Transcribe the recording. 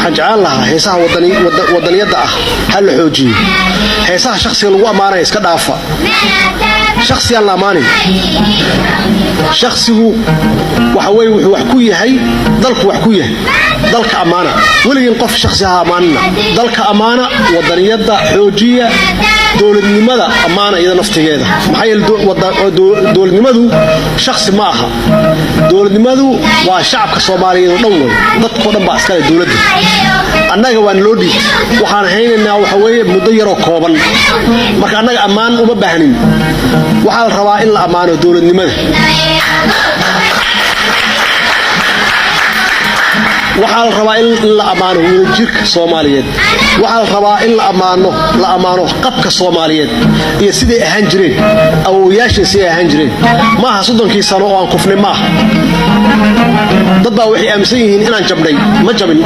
Waxaan jeclaan lahaa heesaha wadaniyadda ah ha la xoojiyo. Heesaha shakhsiga lagu ammaanaya iska dhaafa. Shakhsiyaan la ammaanin. Shakhsigu waxa weye wuxuu wax ku yahay, dalku wax ku yahay. Dalka ammaana. Weligiin qof shakhsi ha ammaanina, dalka ammaana. Wadaniyadda xoojiya, dowladnimada ammaana iyada naftigeeda. Maxaa yeele, dowladnimadu shakhsi ma aha. Dowladnimadu waa shacabka Soomaaliyeed oo dhan wey. Dadkao dhan baa iskale dowladda. Annaga waa naloo dhiibtay. Waxaan haynaynaa waxa weeye muddo yaroo kooban. Marka annaga ammaan uma baahnin. Waxaa la rabaa in la ammaano dowladnimada. Waxaa la rabaa in la ammaano wadajirka Soomaaliyeed. Waxaa la rabaa in la ammaano qabka Soomaaliyeed iyo siday ahaan jireen awowayaashan, siday ahaan jireen. Maaha 30-kii sano oo aan kufnay, maaha. Dad baa waxay aaminsan yihiin inaan jabnay. Ma jabin.